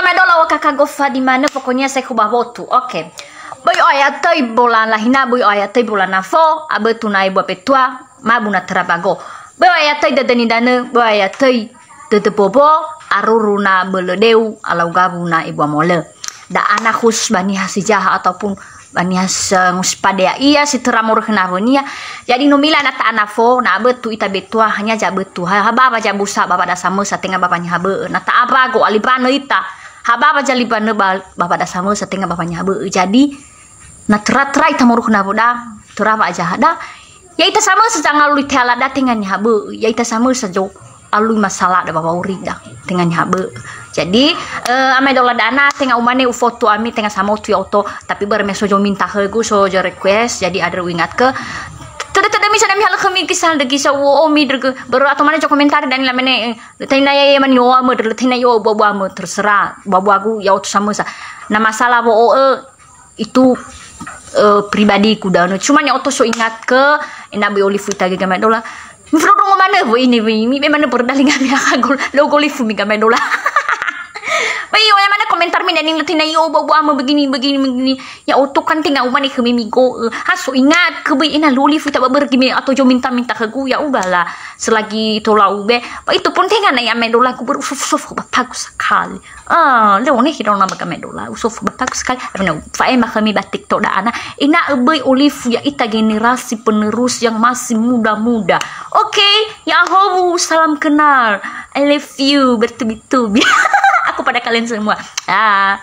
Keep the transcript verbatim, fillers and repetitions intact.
Ama Edola, wa kaka gofa di manö, pokoknya saya khutbah botu. Oke. Böi oya töi bola lahina, böi oya töi bola nafo, abötu na ebua betua, mabu na töra bago. Böi oya töi dödö nidanö, böi oya töi dödö bobo, aruru na bölö deu, alau gabu na ebua molö. Da'a na khusus ba niha si jaha ataupun ba niha se-, nguspada ia si töra moroi khö nawönia. Jadi no mila na ta'a nafo, na abötu ita betua, hanya ja abötu. Ha, ha bawa ja busa, bawa da samösa, tenga bawa niha bö'ö. Na ta'a bago, alibanö ita. Ha bawa ja libanö ba, bawa da samösa, tenga bawa niha bö'ö. Jadi, na töra-töra ita moroi khö nawöda, töra wa'ajaha da. Ya ita samösa zangalui tehala da tenga niha bö'ö. Ya ita samösa jo alui masalah da ba wa'aurida tenga niha bö'ö. Jadi, eh, Ama Edola, da'a na tenga umane ufoto ami, tenga samotu ya'odo, tapi börö me so jo minta khögu, so jo request, jadi andrö uingatkö. Tödö-tödö misa na mihalö khömi kisal de gisa uo'omi drögö. Börö ato mane jo komentar dani lamene, eh, lö tenga ya, ya mani oamö, lö tenga yo bua-buamö, terserah, bua-buagu ya'odo samösa. Na masalah wo'o'ö, itu, eh, pribadiku danö. Cuma ya'odo so ingatkö, ena'ö böi olifu ita göi Ama Edola. Miflodrongo manö wöi ini wöi, mi be manö börö dalinga mi ha gol, lö golifu mi Ama Edola. Wöi, oya manö komentar mi, dani lö tenga yo bua-buamö begini, begini, begini. Ya'odo kan tenga umane khömi migo'ö. Ha so ingatkö böi ena'ö lö olifu ita ba börö göi me ato jo minta-minta khögu, ya udahlah. Selagi tola ube, ba itu pun tenga na ya Ama Edola, ku börö usof-sof ba bagus sekali. Ah, lö one khöda nama Ama Edola, usof ba bagus sekali. Apa na, fa'ema khömi ba TikTok da'a na. Ena'ö böi olifu ya ita generasi penerus yang masih muda-muda. Oke, ya howu, salam kenal. I love you, bertubi-tubi. Aku pada kalian semua. Ah.